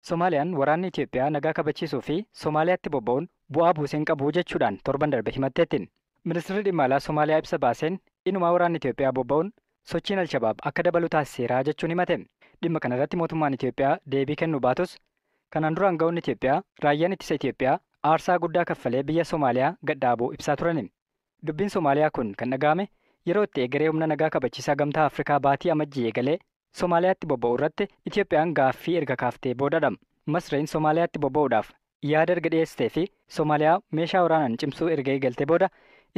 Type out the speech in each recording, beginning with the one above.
Somaaliyaan waraanni Itoophiyaa nagaa kabachiisuu fi Somaaliyaatti bobba'uun bu'aa buusee hin qabu jechuudhaan torban darbe himatteetti. Ministeerri dhimma alaa Somaaliyaa ibsa baaseen inumaa waraanni Itoophiyaa bobba'uun sochiin Alshabaab akka dabalu taasiseera jechuun himate. Dhimma kanarratti mootummaan Itoophiyaa deebii kennuu baatus, kanaan dura aangawoonni Itoophiyaa raayyaan ittisa Itoophiyaa aarsaa guddaa kaffalee biyya Somaaliyaa gadhaabuu ibsaa turani. Dubbiin Somaaliyaa kun kan dhaga'ame yeroo itti egeree humna nagaa kabachiisaa Gamtaa Afrikaa baatii Amajjii eegalee Somaaliyaatti bobba'u irratti Itoophiyaan gaaffii erga kaaftee boodadha. Masriin Somaaliyaatti bobba'uudhaaf yaada erga dhiyeessitee fi Somaaliyaa meeshaa waraanaan cimsuu erga eegaltee booda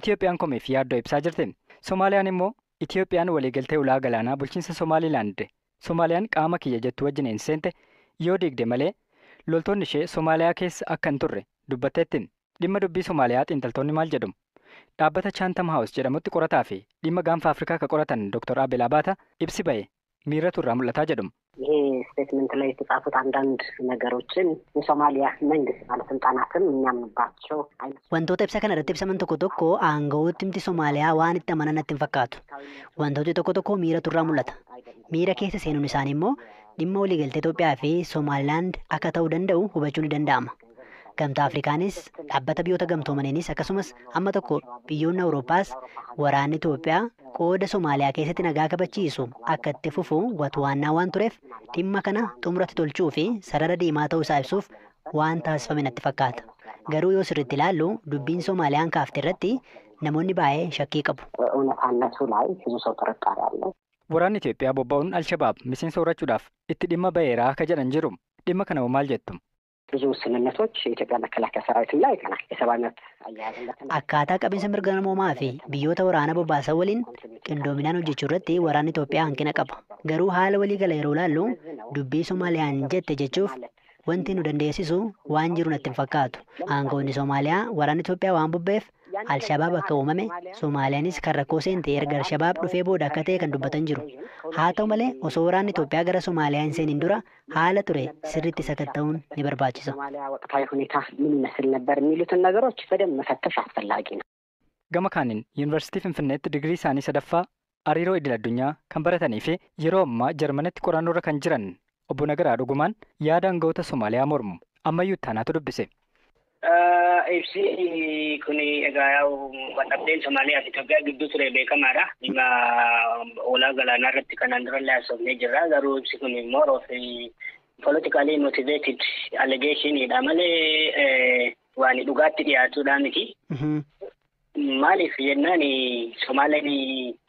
Itoophiyaan komiif yaaddoo ibsaa jirti. Somaaliyaan immoo Itoophiyaan waliigaltee ulaa galaanaa bulchiinsa Somaalilaand Somaaliyaan qaama kiyya jettu wajjin seente yoo diigde malee loltoonni ishee Somaaliyaa keessa akka hin turre dubbatteetti. Dhimma dubbii Somaaliyaa xiinxaltoonni maal jedhu? Dhaabbata Chatham House jedhamutti qorataa fi dhimma gaanfa Afrikaa kan qoratan Dr. Abel Abaata ibsi ba'e miiratu irraa mul'ataa jedhu. ይሄ statement ላይ የተጻፉት አንዳንድ ነገሮችን የሶማሊያ መንግስት ባለስልጣናትም የሚያምኑባቸው አይነት Wantoota ibsa kana irratti ibsaman tokko tokko aangawootni Somaaliyaa waan itti amanan natti hin fakkaatu. Wantooti tokko tokko miiratu irraa mul'ata. Miira keessa seenuun isaanii immoo dhimma waliigaltee Itoophiyaa fi Somaalilaand akka ta'uu danda'u hubachuun ni danda'ama. Gamtaa Afrikaanis, dhaabbata biyyoota gamtoomaniinis, akkasumas amma tokko biyyoonni Awurooppaas waraanni Itoophiyaa qooda Somaaliyaa keessatti nagaa kabachiisu akka itti fufu watwaannaa waan tureef, dhimma kana xumuratti tolchuu fi sarara diimaa ta'uu isaa ibsuuf waan taasifame natti fakkaata. Garuu yoo sirriitti ilaallu, dubbiin Somaaliyaan kaafte irratti namoonni baay'ee shakkii qabu. እውነታነቱ ላይ ብዙ ሰው ጥርጣሬ አለው። Waraanni Itoophiyaa bobba'uun Alshabaab miseensa horachuudhaaf itti dhimma ba'eeraa akka jedhan jiru. Dhimma kana hoo maal jettu? ብዙ ውስንነቶች የኢትዮጵያ መከላከያ ሰራዊትም ላይ አይተናል። የሰብአዊ መብት አያያዝን በተመለከተ Akkaataa qabiinsa mirga namoomaa fi biyyoota waraana bobbaasan waliin qindoominaan hojjechuu irratti waraanni Itoophiyaa hanqina qaba. Garuu haala waliigala yeroo ilaallu, dubbii Somaaliyaan jette jechuuf wanti nu dandeessisu waan jiru natti hin fakkaatu. Aangawoonni Somaaliyaa waraanni Itoophiyaa waan bobba'eef Alshabaab akka uumame, Somaaliyaanis kan rakkoo seente erga Alshabaab dhufee booda akka ta'e kan dubbatan jiru. Haa ta'u malee, osoo waraanni Itoophiyaa gara Somaaliyaa hin seenin dura haala ture sirriitti sakatta'uun ni barbaachisa. ሶማሊያ ወቅታዊ ሁኔታ ምን ይመስል ነበር የሚሉትን ነገሮች በደንብ መፈተሽ አስፈላጊ ነው። Gama kaaniin Yuunivarsiitii Finfinneetti digirii isaanii sadaffaa hariiroo idil addunyaa kan baratanii fi yeroo ammaa Jarmanitti qorannoorra kan jiran obbo Nagaraa Dhugumaan yaada aangawoota Somaaliyaa mormu. Ammayyuu ittaanaatu dubbise. Ibsi kun egaa yaa'u waldhabdeen Somaaliyaa fi Itoophiyaa gidduu ture beekamaadha. Dhimma ulaa galaanaa irratti kanaan dura illee haasofnee jirra. Garuu ibsi kun more of politically motivated allegationidha malee waan dhugaatti dhiyaatudha miti. Maaliif jennaan, Somaaleen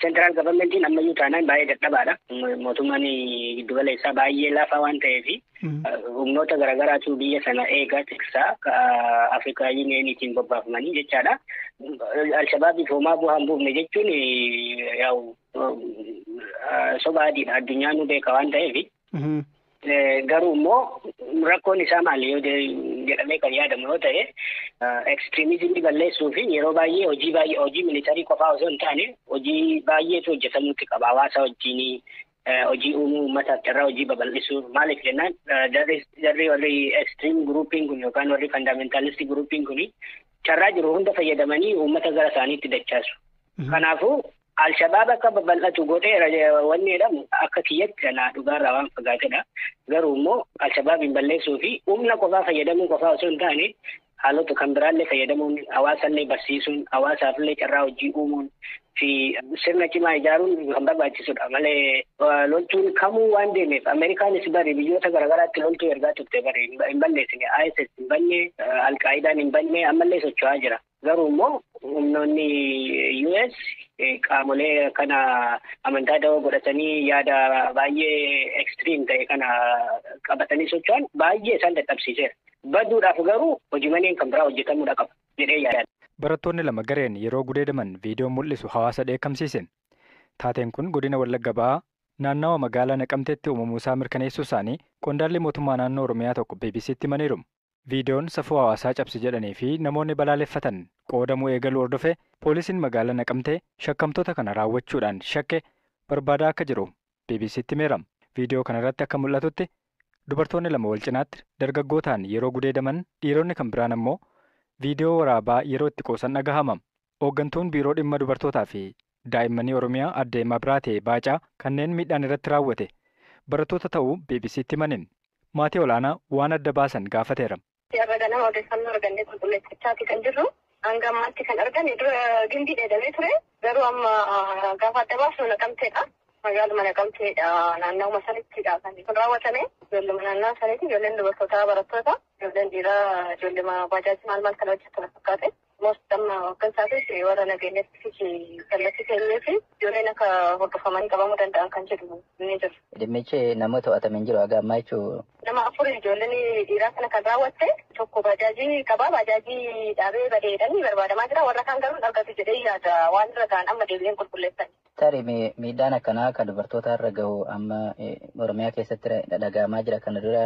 central governmentiin ammayyuu taanaan baay'ee dadhabaadha. Mootummaan giddugala isaa baay'ee lafaa waan ta'eef, humnoota garaagaraatu biyya sana eegaa, tiksaa, Afrikaa Unioniitiin bobbaafamanii jechaadha. Alshabaabiif homaa bu'aa hin buufne jechuun yaa'u soba adiidha. Addunyaan nu beeka waan ta'eef. Garuu immoo rakkoon isaa maali yoo jedhamee kan yaadamu yoo ta'e, extremismii balleessuu fi yeroo baay'ee hojii baay'ee, hojii militarii qofaa osoo hin taane, hojii baay'eetu hojjetamuutti qaba. Hawaasa wajjin hojii uumuu, uummataaf carraa hojii babal'isuu. Maaliif jennaan, jarri warri extreme groupiin kun yookaan warri fundamentalist groupiin kun carraa jiru hunda fayyadamanii uummata gara isaaniitti dachaasu. Kanaafuu Alshabaab akka babal'atu godheera wanni jedhamu akka kiyyatti kana dhugaarraa waan fagaatedha. Garuu immoo Alshabaabiin balleessuu fi humna qofaa fayyadamuu qofaa osoo hin taane, haalota kan biraallee fayyadamuun, hawaasallee barsiisuun, hawaasaafillee carraa hojii uumuun fi sirna cimaa ijaaruun kan barbaachisudha malee, loltuun kamuu waan deemeef, Ameerikaanis bari biyyoota garaagaraatti loltuu ergaa turte bari hin balleessine. ISIS hin banne, Alqaayidaan hin banne, ammallee socho'aa jira. Garuu immoo humnoonni US qaamolee kana amantaa dawoo godhatanii yaada baay'ee extreme ta'e kana qabatanii socho'an baay'ee isaan dadhabsiiseera. Baduudhaaf garuu hojii maleen kan biraa hojjetamuudha qaba jedhee yaada. Barattoonni lama gareen yeroo gudeedaman viidiyoon mul'isu hawaasa dheekkamsiise. Taateen kun godina Wallagga Ba'aa naannawa magaalaa Naqamteetti uumamuu isaa mirkaneessuu isaanii qondaalli mootummaa naannoo Oromiyaa tokko BBCtti himaniiru. Viidiyoon safuu hawaasaa cabse jedhanii fi namoonni balaaleffatan qoodamuu eegaluu hordofee poolisiin magaalaa Naqamtee shakkamtoota kana raawwachuudhaan shakke barbaadaa akka jiru BBCtti himeera. Viidiyoo kanarratti akka mul'atutti, dubartoonni lama wal cinaatti dargaggootaan yeroo gudeedaman, dhiironni kan biraan ammoo viidiyoo waraabaa yeroo itti qoosan dhagahama. Hooggantuun biiroo dhimma dubartootaa fi daa'immanii Oromiyaa adde Mabiraatee Baacaa kanneen miidhaan irratti raawwate barattoota ta'uu BBCtti himanin. maatii olaanaa waan adda baasan gaafateera. Har'a ganama odeeffannoo argannee qulqulleeffachaati kan jirru. Hanga ammaatti kan argame dura Gimbii dheedamee ture. Garuu amma gaafa adda baasnu Naqamteedha. Magaaluma Naqamteedha. Naannawuma sanittidha kan kun raawwatame. Ijoolluma naannawaa sanitti ijoolleen dubartootaa barattoota. Ijoolleen dhiiraa ijoolluma baajaajii maal maal kan hojjetan fakkaate. Most amma hooggansaatis warra nageenyatti kallattii kennee fi ijoolleen akka hordofamanii qabamuu danda'an kan jedhu ni jiru. Dhimmichi nama to'atame hin jiru haga ammaa jechuun. Nama afur ijoolleen dhiiraa kana kan raawwatte tokko baajaajii qabaa baajaajii dhaabee badeedhaan barbaadamaa jira warra kaan garuu argatu jedhee yaada waan irra ga'an amma deebi'een qulqulleessan. Tarii miidhaan akkanaa kan dubartoota irra gahu amma Oromiyaa keessatti dhaga'amaa jira kana dura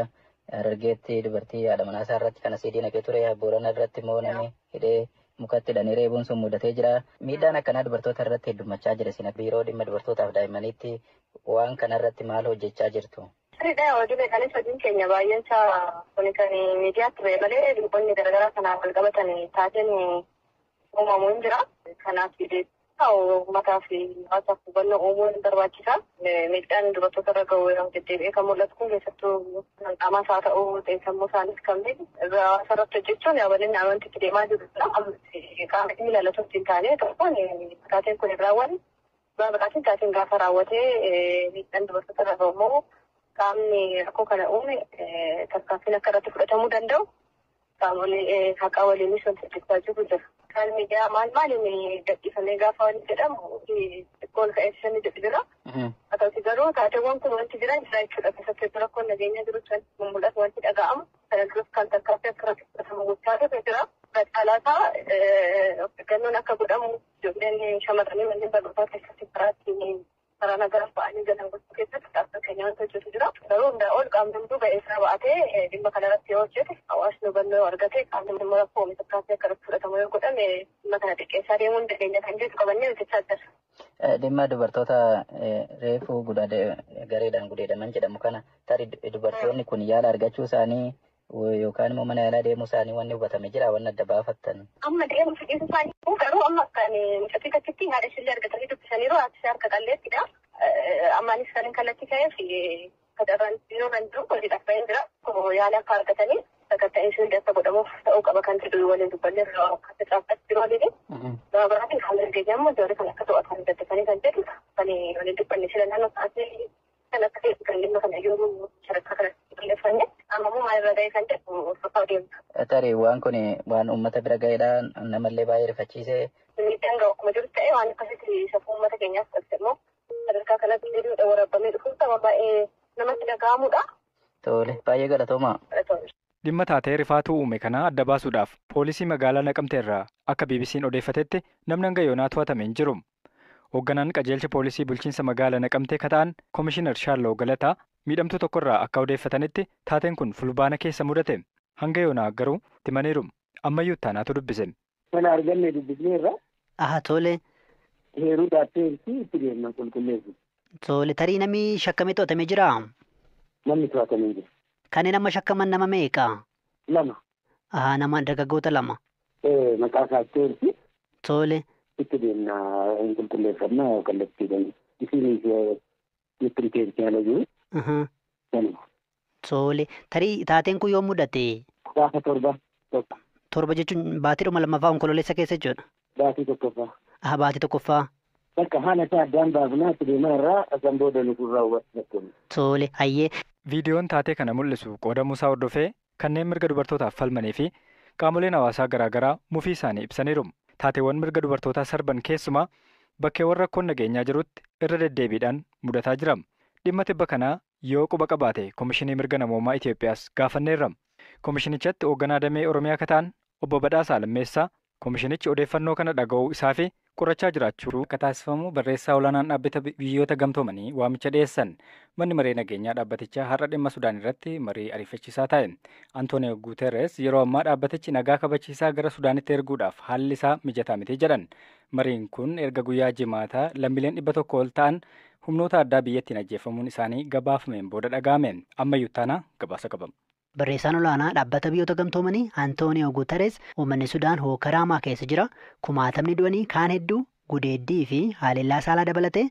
Harargeetti dubartii haadha manaa isaa irratti kan asii diinagdee ture Boorana irratti immoo namni hidhee mukatti hidhanii reebuun sun mudatee jira. Miidhaan akkanaa dubartoota irratti heddummachaa jira. Isin biiroo dhimma dubartootaaf daa'immaniitti waan kanarratti maal hojjechaa jirtu? Sirriidha hojii beekanis hojiin keenya baay'een isaa kun kan miidiyaatti ba'e malee dhimmoonni garaagaraa kanaan wal qabatan taateen uumamuu hin jira. Kanaaf uummataa fi hawaasaaf hubannoo uumuun barbaachisa. Miidhaan dubartoota irra gahu yeroo deddeebi'ee kan mul'atu kun keessattuu qaamaas haa ta'u sammuu isaaniis kan miidhu hawaasa irratti hojjechuun bal'inaan wanti itti deemaa jirudha. Qaama dhimmi ilaallatu ittiin taanee tokkoon taateen kun hin raawwanne biraatiin taateen gaafa raawwatee miidhaan dubartoota irra gahu immoo qaamni rakkoo kana uume tarkaanfiin akka irratti fudhatamuu danda'u qaamolee haqaa waliinis wanti hojjechaa jiru jira. Kan miidiyaa maal maaliin gadhiifamee gaafa wanti jedhamu xiqqoo ol ka'eessanii jedhu jira. Haa ta'uti garuu taateewwan kun wanti jiran jira jechuudha. Keessattuu rakkoon nageenya jiru wanti mul'atu wanti dhaga'amu kana duras kan tarkaanfii akka irratti fudhatamu gochaa jiru jira. Caalaasaa of eeggannoon akka godhamu ijoolleen shamarranii manneen barnootaa keessatti karaa ittiin karaa nagaa ba'anii galan gochuu keessatti dhaabbata keenya wanti hojjetu jira. Garuu hundaa ol qaamni hunduu ga'ee isaa ba'atee dhimma kanarratti yoo hojjete hawaasni hubannoo argate qaamni immoo rakkoo uume tarkaanfii akka irratti fudhatamu yoo godhame dhimma kana xiqqeessaa deemuu hin dandeenya kan jedhu qabannee hojjechaa jirra. Dhimma dubartoota reefu gareedhaan gudeedaman jedhamu kana tarii dubartoonni kun yaala argachuu isaanii yookaan immoo mana yaalaa deemuu isaanii wanni hubatame jira wanni adda baafattan. Amma deemuu fedhiin isaanii garuu amma kan mucattii takkitti haadha ishee argatanii dubbisaniiru haati ishee harka qalleettidha. Ammaanis kan kallattii ka'eef kadarraan yeroo kan jiru hojiidhaaf ba'een jira. Yaala akka argatanii sakatta'insi hundi akka godhamuuf ta'uu qaba kan jedhu waliin dubbannee irraa akka caafatti jiru waliin. Gama biraatiin kan dargaggeeyyiin ammoo ijoollee kan akka to'atan daddafanii kan jedhu kan waliin dubbanne sila naannoo sa'aatii kan akka ta'e kan dhimma kana yoo sadarkaa kanatti qulqulleeffanne amma immoo maalirra ga'e kan jedhu hordofaa deemna. Tarii waan kun waan uummata bira ga'eedha namallee baay'ee rifachiise. Miidhaan gahu akkuma jiru ta'e waan akkasitti safuu uummata keenyaaf qabse immoo sadarkaa kanatti hiriirudha waraabamee dhufuun saba baay'ee namatti dhaga'amudha. Tole baay'ee galatooma. Dhimma taatee rifaatuu uume kana adda baasuudhaaf poolisii magaalaa Naqamtee irraa akka BBC'n odeeffatetti namni hanga yoonaa to'atame hin jiru. Hoogganaan qajeelcha poolisii bulchiinsa magaalaa Naqamtee kata'an Komishinar Shaalloo Galataa miidhamtuu tokkorraa akka odeeffatanitti taateen kun fulbaana keessa mudate. Hanga yoonaa garuu timaniiru. Ammayyuu taanaatu dubbise. Kana arganne dubbisneerra. Aha tole. Heeruu daatteerti itti deemna qulqulleessu. Tole tarii namni shakkamee to'atamee jiraa? Namni to'atamee jira. Kanneen amma shakkaman nama meeqa? Lama. Aha nama dargaggoota lama. Maqaa kaatteerti. Tole. Itti deemna hin qulqulleeffannaa kallattiidhaan. Isinis nutti teessee ala jiru. Tole tarii taateen kun yoo mudate? Gaafa torba tokko. Torba jechuun baatiidhuma lammaffaa onkololeessa keessa jechuudha. Baatii tokkoffaa. Aha baatii tokkoffaa. Bakka haala isaa addaan baafnaa itti deemaa irraa asan booda nu kurraa hubachuu. Tole hayyee. Viidiyoon taatee kana mul'isu qoodamuu isaa hordofee kanneen mirga dubartootaaf falmanii fi qaamoleen hawaasaa garaagaraa mufii isaanii ibsaniiru. Taateewwan mirga dubartootaa sarban keessumaa bakkeewwan rakkoon nageenyaa jirutti irra deddeebiidhaan mudataa jira. Dhimma tibba kanaa yoo quba qabaate Komishinii Mirga Namoomaa Itoophiyaas gaafanneerra. Komishinichatti hoogganaa damee Oromiyaa kataan obbo Badhaasaa Lammeessaa komishinichi odeeffannoo kana dhaga'uu isaa fi qorachaa jiraachuu akka taasifamu barreessaa olaanaan dhaabbata biyyoota gamtoomanii waamicha dhiyeessan. Manni maree nageenyaa dhaabbatichaa har'a dhimma Sudaan irratti marii ariifachiisaa ta'e. Antooniyo Guuteres yeroo ammaa dhaabbatichi nagaa kabachiisaa gara Sudaanitti erguudhaaf haalli isaa mijataa miti jedhan. Mariin kun erga guyyaa jimaataa lammiileen 100 ol ta'an humnoota addaa biyyattiin ajjeefamuun isaanii gabaafameen booda dhaga'ame. Ammayyuu taanaa gabaasa qabama. Barreessaan olaanaa dhaabbata biyyoota gamtoomanii Antooniyo Guuteres uummanni Sudaan hookkara hamaa keessa jira. Kumaatamni du'anii kaan hedduu gudeeddii fi haleellaa saalaa dabalatee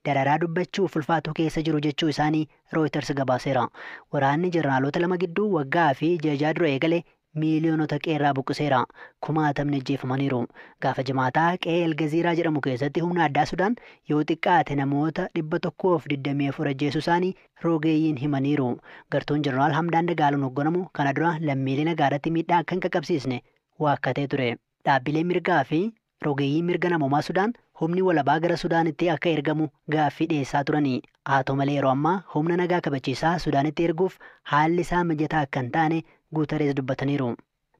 dararaa dubbachuuf ulfaatu keessa jiru jechuu isaanii Reuters gabaaseera. Waraanni jeneraalota lama gidduu waggaa fi ji'a dura eegale miiliyoonota qeerraa buqqiseera. Kumaatamni ajjeefamaniiru. Gaafa jimaataa qe'ee Elgaziiraa jedhamu keessatti humna addaa Sudaan yoo xiqqaate namoota 124 ajjeesuu isaanii rogeeyyiin himaniiru. Gartuun jeneraal Hamdaan Dagaaloon hoogganamu kana dura lammiilee nagaarratti miidhaa akka hin qaqqabsiisne waakkatee ture. Dhaabbileen mirgaa fi rogeeyyiin mirga namoomaa Sudaan humni walabaa gara Sudaanitti akka ergamu gaaffii dhiyeessaa turani. Haa ta'u malee yeroo ammaa humna nagaa kabachiisaa Sudaanitti erguuf haalli isaa mijataa akka hin taane Guutarees dubbataniiru.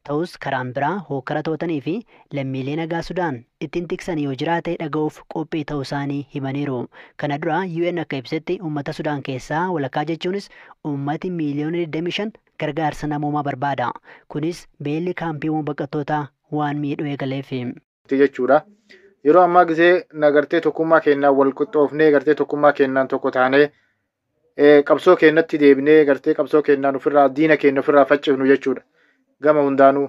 Ta'us karaan biraa hokkara to'atanii fi lammiilee nagaa Sudaan ittiin tiksan yoo jiraate dhaga'uuf qophii ta'uu isaanii himaniiru. Kana dura UN akka ibsetti uummata Sudaan keessaa walakkaa jechuunis uummati miiliyoona 25 gargaarsa namoomaa barbaada. Kunis beelli kaampiiwwan baqattootaa waan miidhuu eegaleef. Jechuudha. Yeroo ammaa gisee nagartee tokkummaa keenyaan wal qixxoofnee gartee tokkummaa keenyaan tokko taanee qabsoo keenyatti deebinee gartee qabsoo keenyaan ofirraa diina keenya ofirraa faccifnu jechuudha. Gama hundaanuu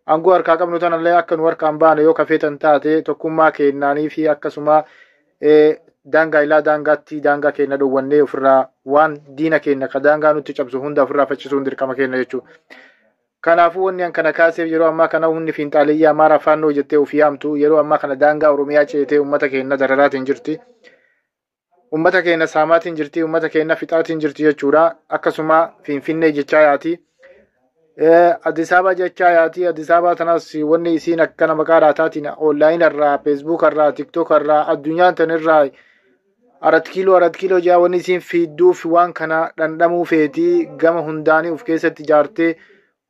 aangoo harkaa qabnu tanallee akka nu harkaan baane yoo kafeetan taate tokkummaa keenyaanii fi akkasuma daangaa ilaa daangaatti daangaa keenya dhowwannee ofirraa waan diina keenya ka daangaa nutti cabsu hunda ofirraa faccisuun dirqama keenya jechuudha. Kanaafuu wanni an kana kaaseef yeroo ammaa kana humni fiinxaaleyyii Amaaraa Faannoo jettee ofii yaamtu yeroo ammaa kana daangaa Oromiyaa ceetee uummata keenya dararaatiin jirti. Uummata keenya saamaatiin jirti, uummata keenya fixaatiin jirti jechuudha. Akkasuma Finfinnee jechaa yaati. Addis Ababa jechaa yaati. Addis Ababa tanas wanni isiin akkana maqaa dhaataatiin onlaayinii irraa, feesbuuk irraa, tiktook irraa, addunyaan tanirraa 4 kiiloo 4 kiiloo jaa wanni isiin fiidduuf waan kana dhandhamuu feetii gama hundaanii of keessatti ijaartee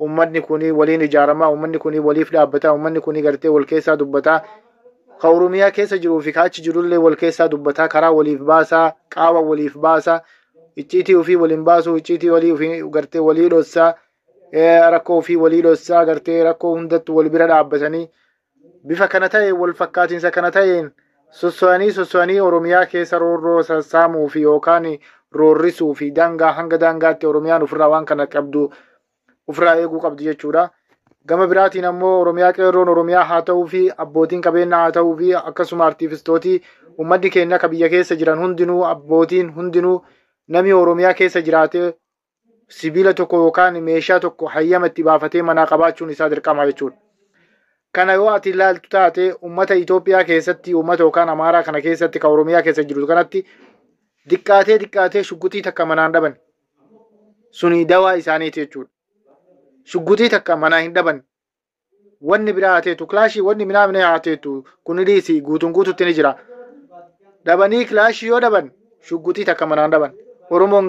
uummanni kun waliin ijaaramaa, uummanni kun waliif dhaabbataa, uummanni kun gartee wal keessaa dubbataa. Ka Oromiyaa keessa jiruu fi ka achi jirullee wal keessaa dubbataa, karaa waliif baasaa, qaawa waliif baasaa, icciitii ofii waliin baasuu, icciitii walii ofii gartee walii dhossaa, rakkoo ofii walii dhossaa, gartee rakkoo hundattu wal bira dhaabbatanii bifa kana ta'e wal fakkaatiinsa kana ta'een sosso'anii Oromiyaa keessa roorroo sassaamuu fi yookaan roorrisuu fi daangaa hanga daangaatti Oromiyaan ofirraa waan kana qabdu ofirraa eeguu qabdi jechuudha. Gama biraatiin ammoo Oromiyaa qeerroon Oromiyaa haa ta'uu fi abbootiin qabeenyaa haa ta'uu fi akkasuma artiifistootii uummanni keenya akka biyya keessa jiran hundinuu abbootiin hundinuu namni Oromiyaa keessa jiraatee sibiila tokko yookaan meeshaa tokko hayyama itti baafatee manaa qabaachuun isaa dirqama jechuudha. Kana yoo ati ilaaltu taate uummata Itoophiyaa keessatti uummata yookaan Amaaraa kana keessatti kan Oromiyaa keessa jiru kanatti diqqaatee shugguxii takka manaan dhaban suni dawaa isaaniiti jechuudha. Shugguxii takka manaa hin dhaban. Wanni biraa haa teetu kilaashii wanni minaa minaa haa teetu kun dhiisi guutuun guututti ni jira. Dhabanii kilaashii yoo dhaban shugguxii takka manaan dhaban. Oromoon